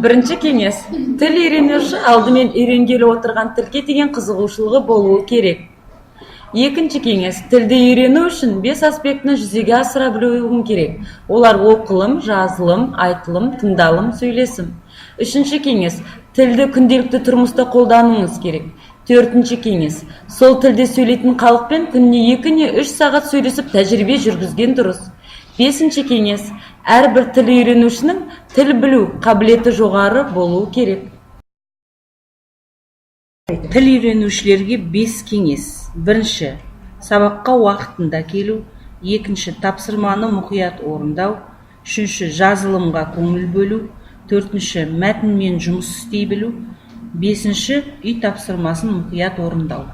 Бірінші кеңес: тіл үйренуші алдымен үйренгелі отырған тілге деген қызығушылығы болуы керек. Екінші кеңес: тілді үйрену үшін бес аспектіні жүзеге асыра білуің керек. Олар: оқылым, жазылым, айтылым, тыңдалым, сөйлесім. Үшінші кеңес: тілді күнделікті тұрмыста қолдануыңыз керек. Төртінші кеңес: сол тілде сөйлейтін халықпен күніне 2 не 3 сағат сөйлесіп, тәжірибе жүргізген дұрыс. Бесінші кеңес: әрбір тіл үйренушінің тіл білу қабілеті жоғары болуы керек. Тіл үйренушілерге бес кеңес. Бірінші, сабаққа уақытында келу. Екінші, тапсырманы мұқият орындау. Үшінші, жазылымға көңіл бөлу. Төртінші, мәтінмен жұмыс істей білу. Бесінші, үй тапсырмасын мұқият орындау.